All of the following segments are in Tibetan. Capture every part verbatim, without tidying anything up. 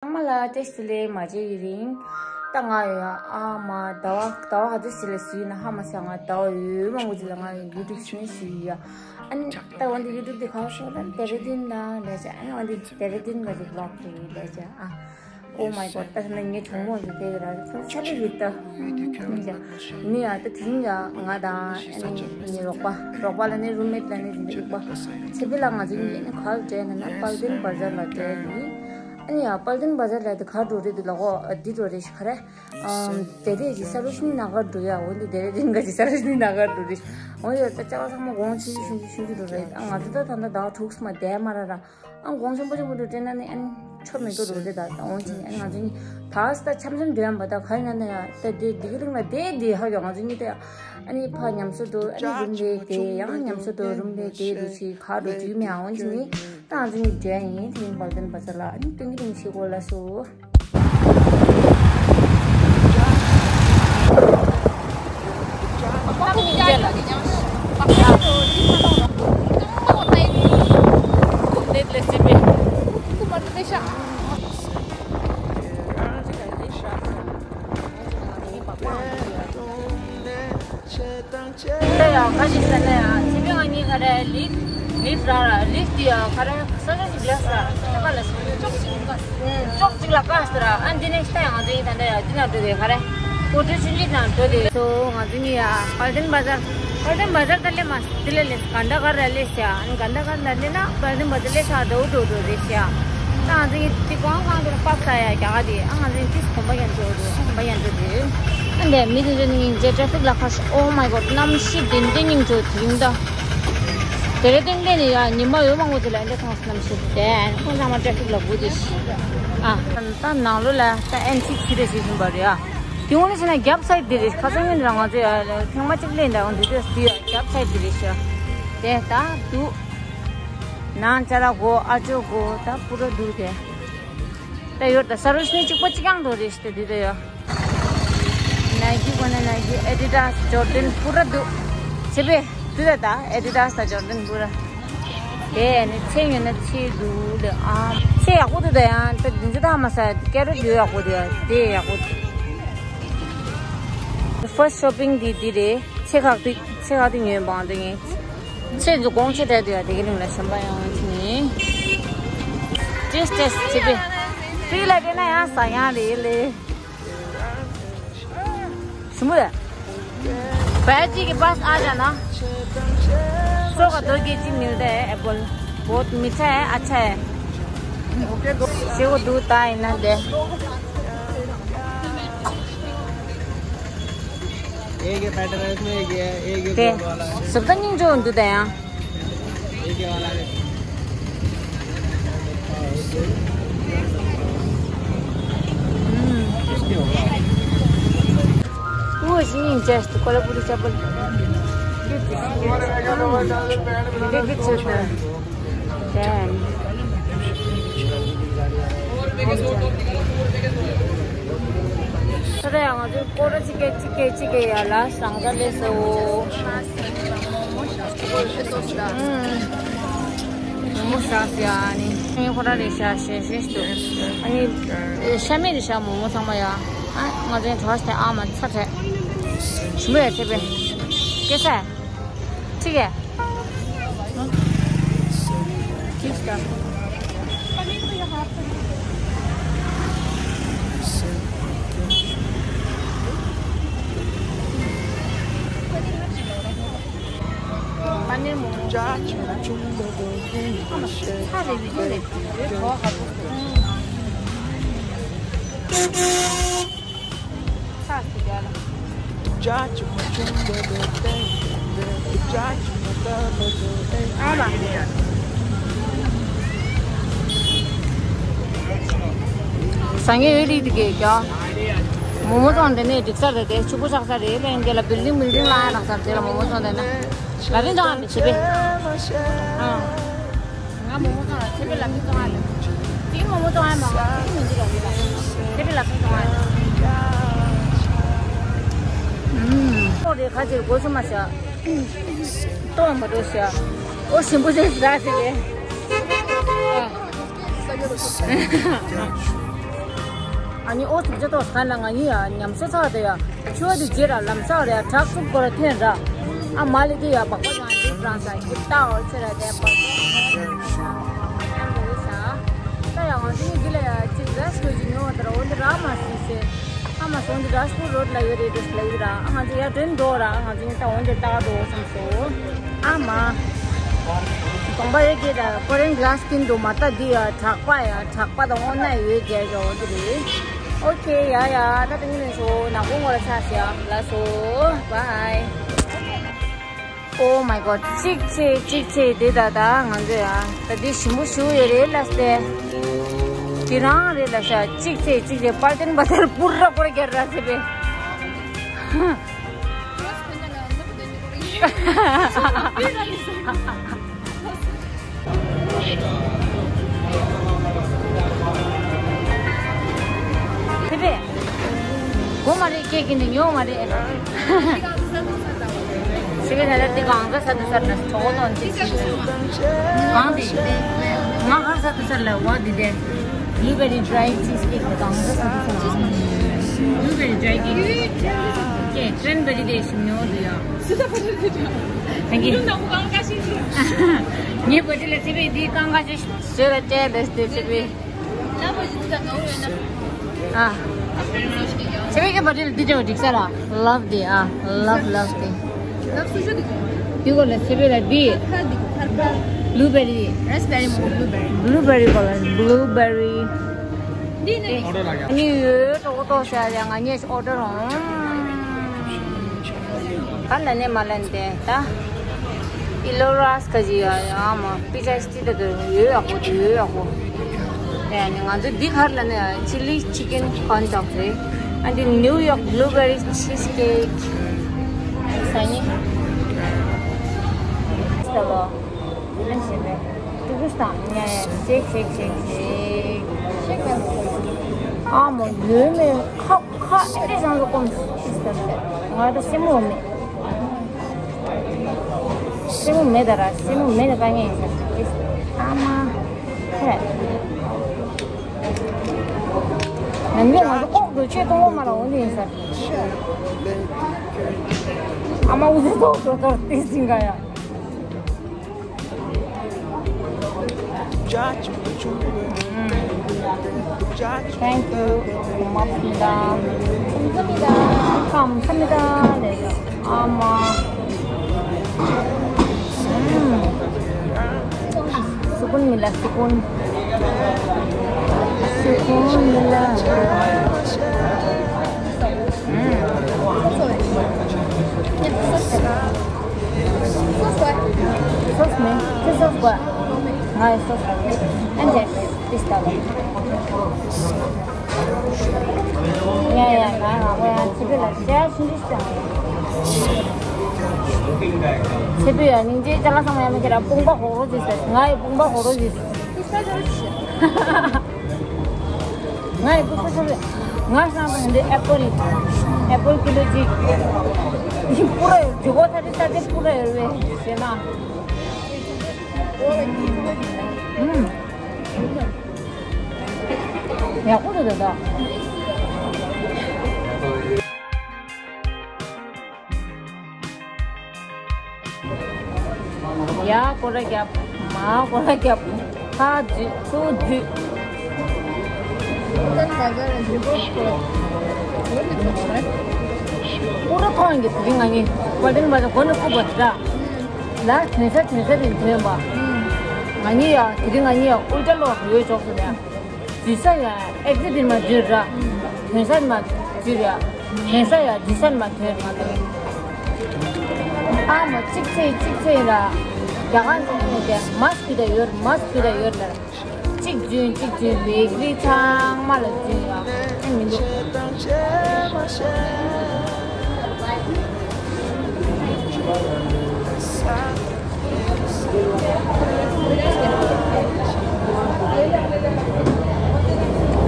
ཚང་མ་ལ་བཀྲ་ཤིས་བདེ་ལེགས། མ་མཇལ་ཡུན་རིང་། ད་ང་ཡོད་ཨ་མ་ཟླ་བ་ཟླ་བ་ག་ཚོད་ཞིག་ལ་བཟོས་ཡིན་ན་ཧ་མ་སང་། ང་ཟླ་བ་ཡོད་མང་པོ་ཅིག་ལ་ང་ཡོད་ཡུ་ཊུབ་ཤི་ནས་བཟོས་ཡོད་ཡ། ཨ་ནི་ད་འོན་ཏེ་ཡུ་ཊུབ་དེ་ག་པར་ཤོག་ད་ཌེ་ར་ཌུན་ལ་ལས་བྱ། ཨ་ནི་འོན་ཏེ་ཌེ་ར་ཌུན་ག་ཅིག་ལོག་ཏུ་ཡིན་ལས་བྱ་ཨ། Oh my god། ད་ང་ངའི་གྲོགས་མོ་འདི་དེ་ར་ཁོང་ཆ་ལེ་རེད་ད། ནི་ཡ་ད་དེ་རིང་ཡ་ང་དང་ཨ་ནི་ངའི་རོགས་པ་རོགས་པ་ལ་ནི་རུམ་མེཊ་ལ་ནི་འདི་འདུག་པ། ཚེ་འཕེལ་ལ་ང་ཚོ་གཉིས་ནི་ག་པར་འགྲོ་ཡིན་ན་པལ་ཏན་བ་ཛར་ལ་འགྲོ་ཡིན། ཨ་ནི་ཡ་པལ་ཏན་བ་ཛར་ལ་དེ་ག་འགྲོ་རེད་འདི་ལ་གོ་འདི་འགྲོ་རེད་ཤི་ག་རེ། ཨམ་དེ་རེད་ཅི་ས་རུ་ཤི་ནི་ན་ག་འགྲོ་ཡ། འོ་འདི་དེ་རེད་དེ་འགའ་ཅི་ས་རུ་ཤི་ནི་ན་ག་འགྲོ་རེད། འོ་ཡ་ད་ཅག་ཚང་མ་དགོང་ཆུང་ཆུང་ཆུང་ཆུང་འགྲོ་རེད། ཨ་ང་ཚོ་ད་ད་ད་ད་དྲུག་མ་བསྡད་མ་ར་ར། ཨང་དགོང་ཆེན་པོ་ཆེན་པོ་འདུག་དྲན་ན་ནི་ཨན་ཆོ་མི་འདུག་རུ་དེ་ད་ད་འོང་ཅིང་ཨན་ང་ཚོ་ནི་ད་ས་ད་འཆམ་འཆམ་འདྲེན་པ་ད་ག་ཡིན་ན་ནི་ཡ་ད་དེ་དེ་གི་རིང་ལ་དེ་དེ་ཧ་གི་ང་ཚོ་ནི་ད་ཨ་ནི་ཕ་ཉམས་སུ་འགྲོ། ཨ་ནི་རུམ་རེ་དེ་ཡང་ཉམས་སུ་འགྲོ། རུམ་རེ་དེ་རུ་ཞིག་ག་རུ་དུས་མི་ཨ་འོང་ཅིང་ནི་ད་ང་ཚོ་ནི་འདྲེན་ཡིན། དེ་རིང་པལ་ཏན་བ་ཛར་ལ་ཨ་ནི་སྟོན་གི་རིང་ཞིག་གོ་ལ་སོ། ད་ཡང་ཁ་ཤས་ཟེར་ན་ཡང་ཚེ་འཕེལ་ང་གཉིས་ཁ་རེ་ལིབ་ལིབ་ར་ར་ལིབ་དེ་ཡང་ཁ་རེ་ས་ས་ཞིག་ལེགས་ས་ཁ་ལ་སོང་ཅོག་ཅིག་ཅོག་ཅིག་ལ་བཀག་ཟེར་ར། ཨ་འདི་ནས་ད་ཡང་ང་ཚོ་ཡིན་ད་ད་ཡང་འདི་ན་འགྲོ་དེ་ཁ་རེ་ཀོ་ཏི་ཆུན་ཆུན་ན་འགྲོ་དེ་སོ། ང་ཚོ་གཉིས་ཡ་པལ་ཏན་བ་ཛར་པལ་ཏན་བ་ཛར་ད་ལེ་མ་དེ་ལས་ལས་གན་ད་གར་ར་ལས་ཤ། ཨ་ནི་གན་ད་གར་ལ་ལས་ན་པལ་ཏན་བ་ཛར་ལས་ཤ་འགྲོ་འགྲོ་འགྲོ་རེད་ཤ། ད་ང་ཚོ་གཉིས་དེ་གང་གང་དུ་ལ་པག་ས་ཡ་རྒྱ་ག་དེ་ཨ་ང་ཚོ་གཉིས་དེ་གོམ་པ་ཡན་འགྲོ་འགྲོ་གོམ་པ་ཡན་འགྲོ་དེ། ཨ་འདས་མི་དེ་ཚོ་ནི་སྙིང་རྗེ། ཊེ་ཕིག་ལ་ཁ་ཤས། Oh my god། གནམ་གཤིས་དེ་འདྲ་སྙིང་རྗེ། དེ་རིང་ད་དེ་རེ་ཏིང་ཏེ་ནི་ཡ་ཉི་མ་ཡོད་མང་པོ་དེ་ལ་འདི་ཁོང་གནམ་གཤིས་དེ་ཁོང་ཚང་མ་ཊེ་ཕིག་ལ་སྒུག་དེ་ཤི། ཨ་ད་ནང་ལོགས་ལ་ད་ཨེན་ཊི་ཁྱི་རེ་ཞིག་བཞིན་པ་རེད་ཨ། དེ་འོང་ལ་ཕྱིན་ན་རྒྱབ་སའི་དེ་རེད། ཁ་སང་ཉིན་རང་ང་ཚོ་ཡ་ཐེངས་མ་གཅིག་ལེན་ད་འོང་དེ་དུས་དེ་ཡ་རྒྱབ་སའི་དེ་རེད་ཤི། དེ་ད་འདུག་ནང་ཅ་ལག་གོ་ཨ་ཅོ་གོ་ད་པུ་ར་འདུག་དེ། ད་ཡོད་ད་ས་རུ་ཤི་ནི་གཅིག་པ་གཅིག་རྐྱང་འགྲོ་རེད་ཤི། ད་དེ་ད་ཡ། ནའི་ཀི་གོ་ན་ནའི་ཀི། ཨེ་ཌི་ཌཱས། ཇོར་ཌན་པུ་ར་འདུག་ཆེ་བེ་འདུག་ད་ད་ཨེ་ཌི་ཌཱས་དང་ཇོར་ཌན་པུ་ར། དེ་ནི་ཚེ་ཡོད་ན་ཚེ་འདུག་ལེ་ཨ། ཚེ་ཡག་པོ་འདུག་ད་ཡང་ད་འདི་ཚོ་ད་མ་ས་ཀེ་རོ་ཡོད་ཡག་པོ་འདུག་ཡ་དེ་ཡག་པོ་འདུག་ཕར་སི་ཤོ་པིང་འདི་འདི་རེད། ཚེ་ཁག་ཏུ་ཚེ་ཁག་ཏུ་ཉོས་བང་དུ་ངས། ཚེ་འདི་དགོང་ཚེ་དྲ་དུ་ཡ་དེ་གི་རིང་ལ་ཤམ་པ་ཡང་ཚེ་ནི། ཏེས་ཏེས་ཚེ་པེ། ཕི་ལ་དེ་ན་ཡང་ས་ཡང་རེད་ལེ། ཞུ་མོ་ཡ། बैठ जी के पास आ जाना। सौ का दो केजी मिलता है एप्पल। बहुत मीठा है, अच्छा है। सेव दूध था इन्ना दे। एक ये पैटर्न है, इसमें एक ये है, एक ये गोल वाला है। सब तो नहीं जो दूध है यहाँ। एक ये वाला है। हम्म। वो जी, जस्ट कोल्हापुरी चावल। ये भी चलता है। Damn. ད་ཡང་ང་ཚོས་སྐོར་ར་གཅིག་གེ་གཅིག་གེ་གཅིག་གེ་ཡར་ལ་ཟངས་ཚྭ་སླེབས་སོ། མོག་མོག་ཟ་ཟེར་ཨ་ནི། ངས་ཁོ་ར་རེ་ཤ་ཤེ་ཤེ་ཤེ་འདུག་ཨ་ནི་ཤ་མེད་རེ་ཤ་མོག་མོག་ཚང་མ་ཡ། ཨ་ང་ཚོའི་གྲོགས་དེ་ཨ་མ་ཚ་དྲེ། ཞུ་མོ་ཡ་ཚེ་པེ། སྐྱེ་ས། ठीक है। ठीक है। पनीर मोमो। སང་ཉིན་ཡོད་རིགས་དེ་གས་ཀྱང་། མོག་མོག་བཙོང་དེ་ནས་འགྲིག་ས་རེད་དེ་ཕྱུག་པོ་ཆགས་ས་རེད་ལན་དེ་ལ་བིལ་ཌིང་བིལ་ཌིང་ལ་ཡང་ལག་ས་དེ་ལ་མོག་མོག་བཙོང་དེ་ན། ལ་རིན་ཅང་ཨ་མི་བྱེད་པས། ཨ། ང་མོག་མོག་བཙོང་ལ་ཚེ་འཕེལ་ལ་མི་བཙོང་ཨ་ལ། དེ་མོག་མོག་བཙོང་ཨ་མ་ང་དེ་མི་འདི་ལ་མི་ལ། ཚེ་འཕེལ་ལ་མི་བཙོང་ཨ་ལ། ཨུམ། ཁོ་རེ་ཁ་ཅིག་སྒོ་ཕྱེ་མ་བྱ། གཏོང་མ་འགྲོ་བྱ། ཨོ་ཞིམ་པོ་ཅན་ཟ་ཟེར་བས། ཨ། ཨ་ནི་ཨོ་ཙི་ཅོ་ཏོ་སི་ཁན་ལ་ང་གཉིས་ཡ་ཉམས་གསོ་ཚར་དེ་ཡ་ཆུ་བ་དེ་རྗེས་ར་ལམ་སང་རེད་ཡ་བྲག་ཚུགས་སྐོར་ལ་ཐོན་ར། ཨ་མ་ལི་དེ་ཡ་བག་པ་ཡང་འདི་རང་ས་ཀི་ཏའོ་ཆེ་ར་དེ་བག་པ་ཡང་འདི་ས། ད་ཡ་ང་ཚོ་གཉིས་འདི་ལ་ཡ་ཅིག་རེ་སི་ཊི་ཅིག་ཉོ་བ་དེ་ར་འོ་འདི་ར་མ་སི་སེ། ཨ་མ་སོང་འདི་ར་སི་ཊི་རོ་ཌི་ལ་ཡོད་རེད་འདུག་ལ་ཡོད་ར། ཨ་ང་ཚོ་ཡ་དྲན་འགྲོ་ར། ཨ་ང་ཚོ་གཉིས་ད་འོ་འདི་ལྟ་འགྲོ་བསམ་སོང་། ཨ་མ། གོམ་པ་ཡོད་ཀྱི་ད་ཀོ་རིན་གྷ་ལ་སི་ཀིན་འདུག་མ་ད་འདི་ཡ་གྲགས་པ་ཡ་གྲགས་པ་དང་དངོས་གནས་ཡོད་རྒྱལ་འགྲོ་འདི་རེད། ཨོ་ཁེ་ཡ་ཡ། ད་དེ་ངས་ལན་ཤོ་ནག་པོ་ངོ་ལ་ཆགས་ཤག་ལ་སོ། བའི། Oh my god. གཅིག་ཚེ་གཅིག་ཚེ་དེ་ད་ད་ང་ཚོ་ཡ་ད་དེ་ཞིམ་པོ་ཞུ་ཡོད་རེད་ལ་སྟེ། དེ་རང་རེད་ལ་ཤ། གཅིག་ཚེ་གཅིག་ཚེ་པར་ཏན་པ་དེར་པུར་ར་ཀོར་རྒྱར་ར་ཚེ་པེ། ཕེབས་པས། གོ་མ་རེད། སྐད་ཀྱི་འདི་ཉོ་མ་རེད། ཕེབས་པས་ད་ལྟ་འདི་གང་ག་ས་འདུག་ས་ན་གྲོགས་ནོན་ཅིག་གང་འདི་ང་ག་ས་འདུག་ས་ལ་བ་འདི་དེ། Blueberry dry cheesecake གང་ག་ས་འདུག་ས། Blueberry dry cake. ཀྱེ་cranberry དེ་ཞིམ་ཉོ་འདུག་ཡ། Thank you. ངའི་བ་ཅི་ལ་ཚེ་པེ་འདི་གང་ག་ཞིག་བཟོས་ལ་སྤྲད་དེ་སྟེ་ཚེ་པེ། ཨ། ཚེ་པེ་གི་བ་ཅི་ལ་འདི་ཅོ་འགྲིག་ས་ར། Love དེ་ཨ། Love love དེ། འདི་གོ་ལ་ཚེ་པེ་ལ་འདི། Blueberry. Raspberry མོ་blueberry. Blueberry གོ་ལ་blueberry. འདི་ནི། ཨ་ནི་ཡོད་ཏོག་ཏོག་ཟེར་ཡ་ང་གཉིས་ཨོ་ཌར་འོང་། ག་ལ་ནས་མ་ལན་དེ་ད། ཨི་ལོ་རཱས་ཀ་ཇི་ཡ་ཡ་མ་པི་ཛ་སི་ཊི་ད་དུ་ཡོད་ཡག་པོ་དུ་ཡོད་ཡག་པོ། དེ་ནི་ང་ཚོ་འདི་གར་ལ་ནས་ཆི་ལི་ཆི་ཀན་ཀོན་ཅོག་རེད། ཨ་འདི་ནིའུ་ཡོག་blueberry cheesecake ཟ་ནི། ད་ལོ། ཨ་ཞེས་པས། ཏུ་ཀུ་སྟངས་ཉ་ཡ་ཤེག་ཤེག་ཤེག་ཤེག་ཨ་མོ་ཡོད་མེད་ཁ་ཁ་ཨེ་རེ་ཞང་ལོ་ཀོམ་ཤིག་ང་ད་སེ་མོ་མེད། སེ་མོ་མེད་ད་ར་སེ་མོ་མེད་ད་ག་ངེས་ཡིན་ས་ཨ་མ་ཧེ། ང་ཉོ་ང་ཚོ་ལྐོག་ཏུ་ཆེད་གཏོང་བ་མ་ལ་འོ་ནི་ཡིན་ས། ཨ་མ་འུ་ཚོ་ཏོག་ཏོག་ཏོག་ཏི་སིང་ག་ཡ། Thank you. 고맙습니다. 감사합니다. 감사합니다. 네. 아마. 음. 수고입니다. 수고. 수고입니다. 음. 소스 뭐? 그 소스 뭐야? 아, 소스. 안 돼. 비슷하다. 야, 야, 나, 나, 뭐야, 집에 가. 제가 숨기시잖아. 집에 가. 이제 잘라서 뭐야, 뭐라, 뽕바 고로 주세요. 나 이 뽕바 고로 주세요. ང་ཡི་ཀུ་ཤུ་ཤུ་ང་ཤང་དང་འདི་ཨེ་པོལ་ཨེ་པོལ་ཀི་ལོ་གཅིག་པུ་ར་ཡོད་ཇོ་བོ་ཐ་དི་ས་དེ་པུ་ར་ཡོད་བས་ཞེ་ན། ཨུམ། ཡག་པོ་འདུག་ད་ལྟ། ཡ་སྐོར་ར་རྒྱབ། མ་སྐོར་ར་རྒྱབ། ཁ་འཛུད་ཚུར་འཛུད། སྐོར་ར་མཐོང་གི་དེ་རིང་ང་གཉིས་བ་དེ་ནི་མ་དེ་གོ་ནི་ཁུག་པ་འདྲ། ལ་དོན་ས་དོན་ས་དེ་དོན་པ། ང་གཉིས་ཡ་དེ་རིང་ང་གཉིས་ཡ་ཨུལ་ཏྲ་ལོག་ཡོད་ཅོག་སོ་ཡ། འཛུལ་ས་ཡ་ཨེག་ཛིཊ་མ་འཛུལ་ར། ཐོན་ས་མ་འཛུལ་ར། ཐོན་ས་ཡ་འཛུལ་ས་མ་ཐོན་མ་ཐོན། ཨ་མ་གཅིག་ཚེ་གཅིག་ཚེ་ཡིན་ར། རྒྱ་གར་ཚོ་ནས་དེ་མཱ་སི་ཀི་ད་ཡོད་མཱ་སི་ཀི་ད་ཡོད་ལ། གཅིག་འཛུལ་གཅིག་འཛུལ་མེག་རི་ཚང་མ་ལ་འཛུལ་ཡ། ཨེ་མི་འདུག་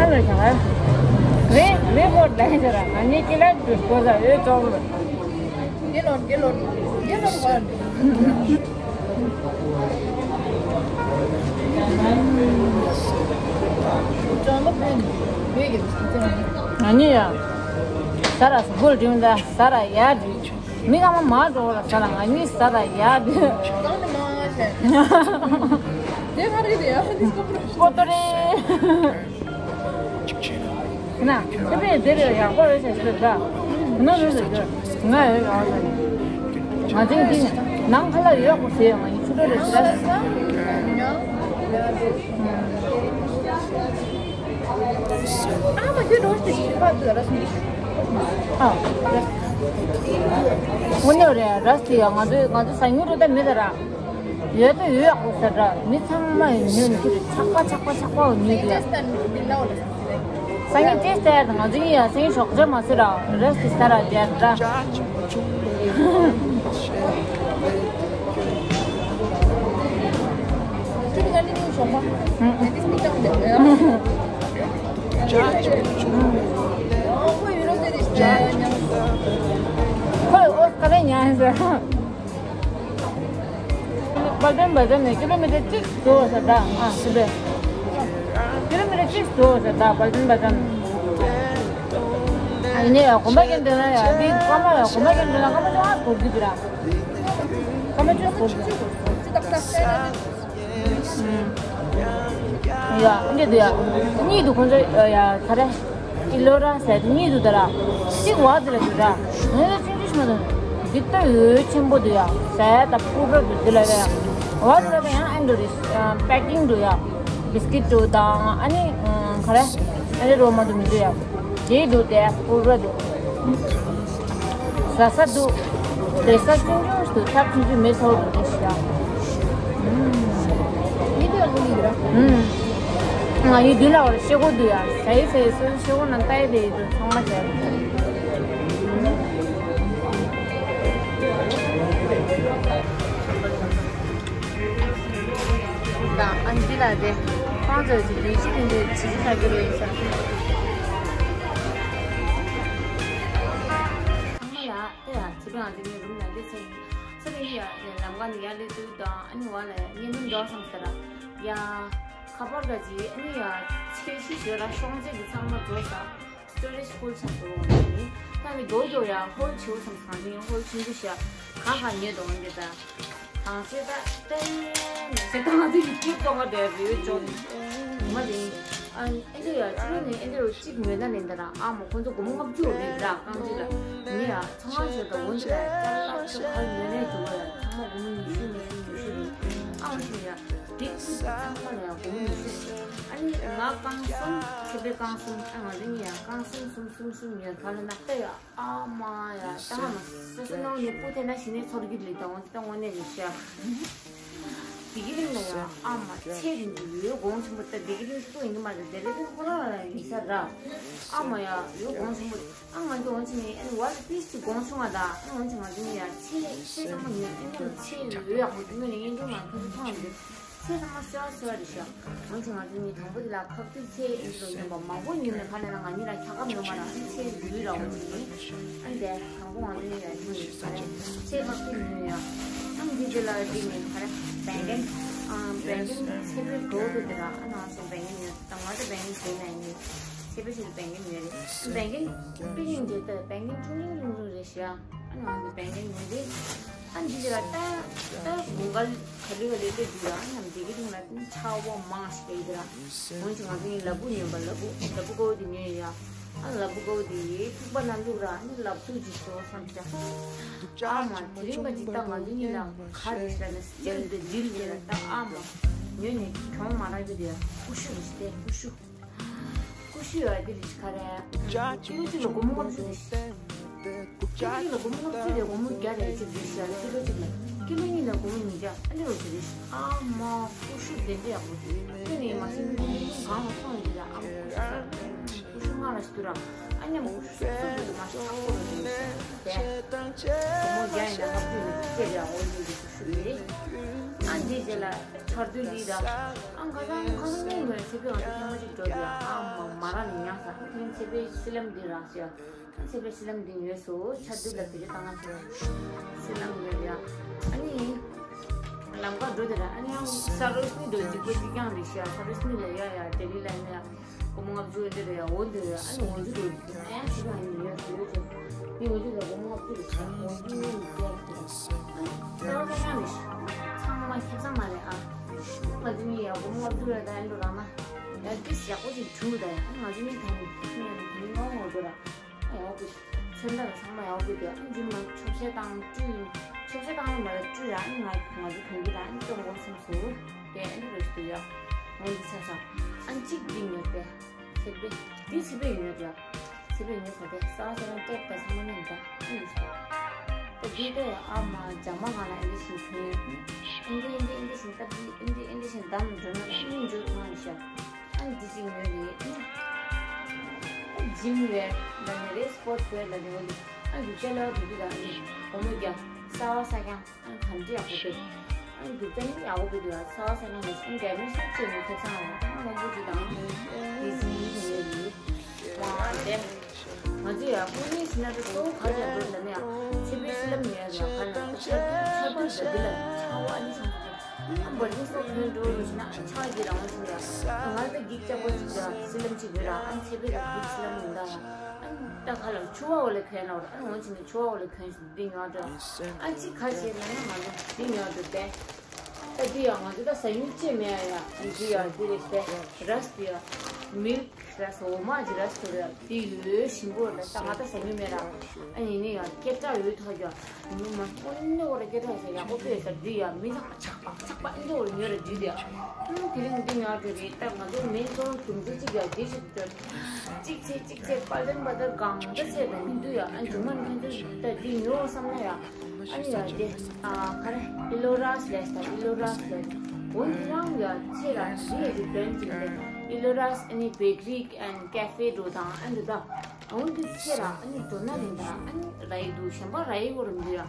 ཨ་ལ་ཞང་ཨ། རེ་རེ་ཧོར་ལ་ཡིན་ཟེར་ར་ང་གཉིས་ཀྱི་ལ་འདུག་གོ་ས་ཡོད་ཙོག་ལ། དགེ་ལོར་དགེ་ལོར་དགེ་ལོར་ཧོར། ཅང་ལ་ཕན། ང་གཉིས་ཡ། ཟ་ར་སྒོར་འགྲིམ་ད་ཟ་ར་ཡར་འགྲིམ། མི་ཚང་མ་མར་འགྲོ་བ་ལ་ཟ་ར་ང་གཉིས་ཟ་ར་ཡར་འགྲིམ། གང་ནས་མང་བ་བྱས། དེ་ག་རེད་ཡ། ཀོ་ཏོ་རེད། ན་ཁྱེད་པས་དེ་རེད་ཡག་པོ་རེད་ཟེར་ཟེར་ད། ན་རེད་ཟེར་གྱི་ང་ཡོད་ཡག་པོ་ཟེར། ང་ཚོའི་འདི་ནང་ཁ་ལག་ཡོད་ཡག་པོ་ཟེར་ཡོད། ང་ཡི་ཆུ་ཏོ་རེད་ཟེར། ཨ་མ་ཁྱོད་རོ་སྟེ་ཤི་པ་དུ་ར་སུ། ཨ། དངོས་གནས་རེད། ར་སི་ཡ་ང་ཚོའི་ང་ཚོ་ཟ་ཉུང་རུ་ད་མེད་ད་ར། ཡོད་དོ་ཡོད་ཡག་པོ་ཟེར་ར། མི་ཚང་མ་ཡི་ཉོས་ནས་ཁྱོད་ཆག་པ་ཆག་པ་ཆག་པ་ཉོས་ཀྱི་ཡ། སང་ཉིན་ཏེ་སྟེར་ང་ཚོ་ཡིན་ཡ། སང་ཉིན་ཞོགས་ཇ་མ་ཟེར་ར། ར་སི་ཟ་ར་རྒྱལ་ར། ཁོས་ཨོ་སྐ་ལེ་ཉན་ཟེར། བལ་ཏན་བལ་ཏན་ནས་ཀི་ལོ་མི་ཊར་གཅིག་འགྲོ་ཟེར་ད། ཨ་སི་པེ། ཀི་ལོ་མི་ཊར་གཅིག་འགྲོ་ཟེར་ད་བལ་ཏན་བལ་ཏན། ཨ་ཡིན་ནའི་ཡ་གོམ་པ་རྒྱབ་འདོད་ན་ཡ་འདི་སྐར་མ་ཡ་གོམ་པ་རྒྱབ་འདོད་ན་སྐར་མ་བཅོ་ལྔ་འགོར་གྱི་འདུག་ར། སྐར་མ་བཅུ་འགོར་གྱི་འདུག་ཡ་འདི་འདུག་ཡ། གཉིས་འདུག་ཁོང་ཚོ་ཡ་ག་རེ། ཀི་ལོ་ར་ཟེར་གཉིས་འདུག་ད་ར། གཅིག་བ་འདི་ལ་འདུག་ར། ངས་ལ་ཆུང་ཆུང་ཞིག་མ་འདུག་འདི་ལྟ་འོས་ཆེན་པོ་འདུག་ཡ། ཟས་དང་ཕུར་པ་འདུག་འདི་ལ་ཡ། བ་འདི་ལ་ཡང་ཨེ་འདུག་རེད། པེ་ཀིང་འདུག་ཡ། བིས་ཀིཊ་འདུག་དང་ཨ་ནི་ག་རེ། ཨ་ནི་རོ་མ་འདུག་མི་འདུག་ཡ། དེ་འདུག་དེ་ཕུར་པ་འདུག་ཟ་ས་འདུག་དེ་ས་ཆུང་ཆུང་ཞིག་འདུག་ཐབ་ཆུང་ཆུང་མེད་ཚོར་འདུག་དེ་ཤི་ཡ། མི་འདུག་ཡ་ཁོ་མི་འདུག་ར། ང་ཡི་འདུག་ལ་བར་ཤེས་གོ་འདུག་ཡ། ཟ་ཡི་ཟ་ཡི་སོ་སོ་ཤེས་གོ་ན་ལྟ་ཡི་དེ་ཡི་འདུག་ཚང་མ་བྱས། དང་ཨན་ཏི་ལ་དེ་ཁོང་ཚོས་ཀྱི་ལུས་ཅི་ལིན་དེ་ཇི་ལྟར་གྱི་རེད་ཤག་ཚང་མ་ལ་ལྟ་ཡ་ཇི་ལྟར་ང་ཚོའི་རུམ་ལ་སླེབས་ཚེ་ས་རེ་ཡ་ལམ་ཁ་ནས་ཡར་སླེབས་དུས་དང་ཨ་ནི་བ་ལ་ཡ་བརྙན་ཐུང་འདྲ་བསམ་ཟེར་ཡ་ཁ་པར་ག་ཅི་ཨ་ནི་ཡ་ཆེ་ཤི་ཞོ་ར་ཤོང་ཚད་ཀྱི་ཚང་མ་བཟོས་ས། སི་ཊོ་རེཇ་ཧོལ་ཆགས་འགྲོ་འོང་ནི། ད་ནི་རྡོ་རྡོ་ཡང་ཧོལ་ཆེའུ་སམ་གང་ཅི་ཡང་ཧོལ་ཆུང་ཆུང་ཤ་གང་གང་ཉོས་འདུག་འོང་འདི་ད། གང་ཚེ་ད་ཏན་ནས་ཚེ་ད་ང་ཚོ་ཡི་སྐྱིད་གཏོང་བ་དེ་རེད་ཅོ་ནི། ངོ་མ་དེ་ཨ་ཨེ་འདྲ་ཡ་ཅི་རོ་ནི་ཨེ་འདྲ་རོ་གཅིག་ཉོས་ན་ནི་འདི་ར་ཨ་མ་ཁོང་ཚོ་སྒོར་མོ་ལྔ་བཅུ་རེད་ར་རྐང་གཅིག་ལ་ནི་ཡ་ཚང་ང་ཞོ་ད་འོང་འདི་ད་ཅ་ལག་ཆོ་ག་ཉོས་ནས་འདུག་བ་ཡ་ཚང་མ་སྒོར་མོ་ཉི་ཤུ་ཉི་ཤུ་ཉི་ཤུ་རེད་ཨ་འོང་ཞིག་ཡ། དེ་ཚང་མ་ལ་ཡང་སྒོར་མོ་ཉི་ཤུ། ཨ་ནི་ང་རྐང་གསུམ་ཁེ་པེ་རྐང་གསུམ་ཨ་ང་ཚོ་གཉིས་ཡང་རྐང་གསུམ་གསུམ་གསུམ་གསུམ་ཡོད་ག་ལ་ན་ལྟ་ཡ་ཨ་མ་ཡ་ལྟ་ཧ་མ་སོ་སོ་ནང་ནས་སྤུ་ཐེ་ན་ཞི་ནས་ཚོར་གི་ལི་དང་ད་དངོས་གནས་རེད་ཤག་དེ་གི་རིང་ལ་ཡང་ཨ་མ་ཚེ་རིང་གི་ཡོད་དགོངས་ཆེན་པོ་ལྟ་དེ་གི་རིང་སྤུ་ཡིན་གི་མ་རེད་དེ་རེ་རིང་ཁོ་རང་ལ་ཡང་ཡིན་ས་ར་ཨ་མ་ཡ་ཡོད་དགོངས་ཆེན་པོ། ཨ་ང་ཚོ་འོང་ཕྱིན་ནས་ཨ་ནི་ཝར་ཏི་ཅིག་དགོངས་བྱུང་བ་དང་ཨ་འོང་ཕྱིན་ང་ཚོ་གཉིས་ཡ་ཆེ་ཆེ་ཚང་མ་ཉོས་ཨ་ནི་ཆེ་ཡོད་ཡག་པོ་དངོས་ནས་གཡུང་དྲུང་ང་ཁོ་ཚོ་མཐོང་ཡོད་ཆེ་ཚང་མ་སེ་བ་སེ་བ་རེད་ཤག་འོང་ཕྱིན་ང་ཚོ་གཉིས་དང་པོ་དེ་ལ་ཁབ་ཏིག་ཆེ་ཨེ་འདྲ་ཉོས་པ་མང་པོ་ཉོས་ནས་ག་ལ་ན་ང་གཉིས་ལ་ཁྱག་ཁབ་ཉོས་མ་ར་ཨ་ནི་ཆེ་ཡུལ་ར་འོང་ཕྱིན་ཨ་ནི་དེ་དང་པོ་ང་ཚོ་གཉིས་ལ་ཉོས་ཡོད་ཆེ་ཁབ་ཏིག་ཉོས་ཡ་ཨ་ནི་འདི་དེ་ལ་འདི་ནས་ག་རེ་བན་གན་ཨ་བན་གན་ཚེ་འཕེལ་གྲོགས་དེ་དེ་ལ་ཨ་ནང་སོང་བན་གན་ཉོས་དང་ང་ཚོ་བན་གན་བྱས་ན་ཨ་ནི་ཚེ་འཕེལ་ཞིག་བན་གན་ཉོས་རེད་བན་གན། པི་ཡིན་དེ་ལྟར་བན་གན་ཆུང་ཆུང་ཆུང་ཆུང་རེད་ཤག་ཨ་ནང་གི་བན་གན་ཉོས་རེད། ཨ་འདི་ལ་ལྟ་ལྟ་དགུན་ཁ་ག་ལེ་ག་ལེ་ལྟ་འདུག་ལ་ཨ་ནང་འདི་གི་རིང་ལ་ཆར་པ་མང་ཞིག་ཡིན་ར། འོན་ཀྱང་ང་ཚོ་ཡིན་ལ་ཕུག་ཉོས་པ་ལ་ཕུག་ལ་ཕུག་ཀོ་དེ་ཉོས་ཡ། ཨ་ལ་ཕུག་ཀོ་དེ་ཡི་ཐུག་པ་ན་བླུག་ར་ཨ་ནི་ལ་ཕུག་ཅིག་ཤོག་བསམ་ཤག་ཨ་མ་དེ་རིང་ག་ཅིག་ལྟ་ང་ཚོ་གཉིས་ལ་ག་རེ་ཤག་ན་སི་ཊིལ་དེ་ལྡིར་ཡོད་ལ་ལྟ་ཨ་མ་ཉོས་ནས་གྱོང་མ་རག་གི་རེད་ཡ་ཀུ་ཤུ་རེད་ཤི་དེ་ཀུ་ཤུ། ཀུ་ཤུ་ཡོད་དེ་རེད་ཤི་ག་རེ། ཀི་ལོ་གཅིག་ལ་སྒོར་མོ་ལྔ་བཅུ་རེད་ཤི། ཀི་ལོ་གཅིག་ལ་སྒོར་མོ་ལྔ་བཅུ་རེད་སྒོར་མོ་བརྒྱ་རེད་ཅིག་རེད་ཤི་ཀི་ལོ་གཅིག་ལ། ཀི་ལོ་གཉིས་ལ་སྒོར་མོ་ཉིས་བརྒྱ་ཨ་ནི་རོ་ཅིག་རེད་ཤི། ཨ་མ་ཀུ་ཤུ་དེ་འདྲ་ཡག་པོ་ཅིག་ཁྱོད་ནས་མ་ཤེས་ཀི་ལོ་གང་ལ་སོང་ཡོད་ར་ཨ་མ་ཀུ་ཤུ་ཟ་ཀུ་ཤུ་ང་ལ་ཤི་དུ་ར་ཨ་ཉམ་ཀུ་ཤུ་སོ་སོ་མ་ཤི་ཁག་པོ་རེད་ཤི། དེ་སྒོར་མོ་བརྒྱ་ཡིན་ན་ལྔ་བཅུ་ཡོད་ཅིག་རེད་ཨོ་ཡོད་ཀུ་ཤུ་རེད། ཨ་འདི་རྗེས་ལ། ཆར་དུས་ལི་ར། ཨང་ཁ་སང་ཁ་སང་ཉིན་ངོས་ཚེ་འཕེལ་ང་ཚོ་ཐེངས་མ་གཅིག་འགྲོ་དུས་ཨ་མ་མ་ར་ནས་ཉག་ས་ཨ་ཐེངས་ཚེ་འཕེལ་སི་ལམ་འདི་ར་ཟེར། ཨ་ཚེ་འཕེལ་སི་ལམ་འདི་ཉོས་སོ་ཆར་དུས་ལ་བེད་སྤྱོད་བཏང་ང་ཚེ་སི་ལམ་ཉོས་རེད་ཨ་ནི། ལམ་ཁ་འགྲོ་དུས་ར་ཨ་ནི་ཨང་ས་རོ་སི་ནི་འགྲོ་གཅིག་པོ་གཅིག་རྐྱང་རེད་ཤག་ས་རོ་སི་ནི་ལ་ཡ་ཡ་ལྡི་ལི་ལ་ཡ་ཡ། སྒོར་མོ་ལྔ་བཅུ་འདི་རེད་ཡ། འོ་འདི་རེད། ཨ་ནི་འོ་འདི་རེད། ཨ་ཡང་ཕྱི་པ་ཡིན་ཡོད་ཡོད་ཡོད། མི་འོ་འདི་རེད། སྒོར་མོ་ལྔ་བཅུ་རེད། ཨ་ནི་ཡིན་ཡོད་ཡོད། ཨ་ནི་ས་བ་ས་ཡང་མི་ཤེས། ཚང་མ་ཁེ་བཟང་མ་རེད་ཨ། ང་ཚོ་གཉིས་ཡ་སྒོར་མོ་ལྔ་བཅུ་རེད། ད་ཨེ་འགྲོ་ར་མ་ཡ་ཏིས་ཡག་པོ་ཞིག་བྱུང་ད་ཡ། ཨ་ནི་ང་ཚོ་གཉིས་ད་ནི་ངོ་ངོ་འགྲོ་ར། ཡག་པོ་ཚོན་མདངས་ཚང་མ་ཡག་པོ་འདུག་ཨ་ནི་རྗེས་མ་ཆོག་ཤེས་བཏང་བཀྲུས། ཆོག་ཤེས་བཏང་མ་རེད། བཀྲུས་ར། ཨ་ནི་ང་ང་ཚོ་གོན་གི་ར། ཨ་ནི་སྐྱོན་འགོག་སེམས་སུ་དེ་ཨ་ནི་རེ་ཞིག་འདུག་ཡ། ངོ་འདི་ཆ་ས། ཨ་ནི་གཅིག་འདི་ཉོས་ཏེ། ཚེ་འཕེལ། འདི་ཚེ་འཕེལ་ཉོས་ཏེ། ཚེ་འཕེལ་ཉོས་ས་དེ་ས་ས་རང་སྐྱེད་ད་ཚང་མ་ཉན་ད། ཨ་ནི་རེ་ཞིག་འདུག་ད་འདི་དེ་ཨ་མ་ཇ་མ་གང་ལ་ཨ་འདི་ཞིག་གྱོན། ཨ་འདི་ཨ་འདི་ཨ་འདི་ཞིག་སྟབས་འདི་ཨ་འདི་ཨ་འདི་ཞིག་འདམ་འགྲོ་ན་ཨ་ནི་འགྲོ་ཐུབ་མ་ཤག་ཨ་འདི་ཅིག་ཉོས་རེད། ཨ་ཇིམ་ཝེར་ལ་ནི་རེད། སི་པོར་ཊི་ཝེར་ལ་ནི་འོ་འདི། ཨ་རྒྱུ་ཆ་ལ་འགྲོ་རྒྱུ་དང་ཨ་ནི་སྒོར་མོ་རྒྱག་ས་བ་ས་རྐྱང་། ཨ་གང་འདྲ་ཡག་པོ་འདུག་ཨ་རྒྱུ་ཆ་ནི་ཡག་པོ་འདུག་ཡ། ས་བ་ས་རྐྱང་ནི་ཨ་འདྲ་མི་སུ་བྱེད་མི་ཁེ་ཚང་ཨ་མང་པོ་ཅིག་དང་ཨ་ནི་ཡིན་ཟིན་ཡིན་ཟིན་ཡོད་རེད། ང་དེ་ང་ཚོ་ཡ་དངོས་གནས་ཕྱི་ན་དུ་གཙོ་བོ་ག་རེ་བྱ་འགྲོ་ལ་ནི་ཡ་ཚེ་འཕེལ་ཤི་ལམ་ཉོས་ཡ། ག་ན་ཆར་ཆར་པ་འདྲ་འདི་ལ་ཆར་བ་ཨ་ནི་ཚང་ཚང་། ཨ་འབར་ཤིང་སོགས་གྱོན་འགྲོ་རུ་ཕྱིན་ན་ཨ་ཆག་གི་རང་བཞིན་ཡ། ང་ད་འགྱིག་ལྕགས་པོ་ཅིག་ཡ་སི་ལམ་ཅིག་ཡོད་ར། ཨ་ཚེ་འཕེལ་ལ་འགྱིག་སི་ལམ་མི་འདའ་ཡ། ཨ་ད་ཁ་ལ་ཆུ་བ་འོ་ལ་གྱོན་ན་འོ་ར། ཨ་འོ་ཅིག་ནི་ཆུ་བ་འོ་ལ་གྱོན་ཞིག་འདི་ཉོ་འགྲོ། ཨ་ཅིག་ཁ་ཤས་ལ་ན་ང་ཚོ་འདི་ཉོ་འགྲོ་དེ། ད་འདི་ཡ་ང་ཚོ་ད་ཟ་ཡུལ་ཅེས་མེད་ཡ། ཡ་འདི་ཡ་འདི་རེད་དེ། རས་འདི་ཡ་མིལ་རས་འོ་མ་གི་རས་དེ་རེད། དེ་ཡོད་ཞིམ་པོ་རེད། ད་ང་ད་ཟ་མྱོང་མེད་ར། ཨ་ཡིན་ནི་ཡང་སྐད་གྲགས་ཡོད་ཐག་ཡ། ཉུང་མ་དངོས་གནས་འོ་ར་སྐད་གྲགས་ཡོད་ས་ཡག་པོ་དཔེ་ཡོད་ས་འདི་ཡ། མི་ཚང་ཆག་པ་ཆག་པ་ཨ་འདི་འོ་ར་ཉོ་ར་འདི་དེ་ཡ། ཨ་དེ་རིང་འདི་ཉོ་ར་འགྲོ་རེད། ད་ང་ཚོ་མེ་འཛོར་རྒྱུ་མཚན་གཅིག་ཡ་འདི་ཞིག་འདོད། གཅིག་ཚེ་གཅིག་ཚེ་དཔལ་ལྡན་པ་དར་གང་འདྲ་ཚེ་དང་མི་འདུག་ཡ། ཨ་མཇུག་མ་ཁྱོད་ཚོ་ད་འདི་ཉོ་བསམ་ན་ཡ། ཨ་ནི་ཡ་དེ་ཨ་ག་རེ་ཨི་ལོ་རཱས་ལས་ད་ཨི་ལོ་རཱས་ལས། འོན་ཏེ་རང་ཡ་ཚེ་ར་ཞི་ཡ་དེ་དོན་ཅིག་ལས་ཨི་ལོ་རཱས་ཨ་ནི་བེ་ཀ་རི་ཨེན་ཀེ་ཧྥེ་འགྲོ་དང་ཨ་འདི་ད། འོན་ཏེ་ཚེ་ར་ཨ་ནི་འགྲོ་ན་ནི་ད་ཨ་ནི་ར་ཡི་འདུག་གཞན་པ་ར་ཡི་བོ་རུ་འདུག་ཡ།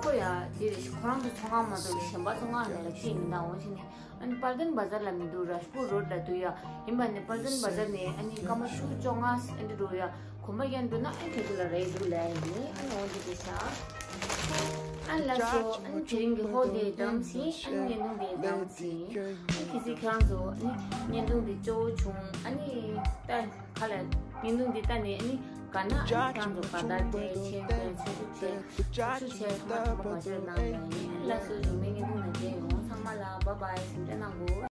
ཁོ་ཡ་དེ་རེ་ཞིག་ཁོ་རང་གི་ཚོང་ཁང་མ་གཏོགས་གཞན་པ་ཚོང་ཁང་ལ་ལ་ཅི་མི་འདང་འོན་ཞིག་ནི། ཨ་ནི་པལ་ཏན་བ་ཛར་ལ་མི་འདུག་རཱཇ་པུར་རོ་ཌི་ལ་འདུག་ཡ། ཡིན་པ་ནི་པལ་ཏན་བ་ཛར་ནས་ཨ་ནི་སྐར་མ་བཅུ་བཅོ་ལྔ་ཨ་འདྲ་འགྲོ་ཡ། གོམ་པ་རྒྱག་འདུག་ན་ཨ་ནི་དེ་ཚོ་ལ་རེད་འདུག་ལབ་ཡ་ཡིན། ཨ་ནི་འོ་འདི་དེ་ཤ། ཨ་ནི་ལ་སོ་ཨ་ནི་དེ་རིང་གི་ཧོ་ལི་ཌེ་དམ་སི། ཨ་ནི་བརྙན་ཐུང་དེ་དམ་སི། ཨ་ནི་གལ་སྲིད་ཁྱེད་རང་ཚོ་ཨ་ནི་བརྙན་ཐུང་དེ་སྤྲོ་བོ་བྱུང་། ཨ་ནི་ད་ག་ལ་བརྙན་ཐུང་འདི་ལྟ་ནས་ཨ་ནི་དགའ་ན་ཨ་ནི་ཁྱེད་རང་ཚོ་དགའ་དར་སྤྲད། མཆན་འདོན། ཚེ་ཐུབ་བྱས་ཚོགས་ཞུགས་བྱས་ཚང་མ་ཐོག་མ་བརྗོད་གནང་ཡ་ཡིན། ལ་སོ་རིང་མིན་བརྙན་ཐུང་ནང་མཇལ་ཡོང་། ཚང་མ་ལ་བཱའི་བཱའི་ཟིན་བྲིས་གནང་དགོས།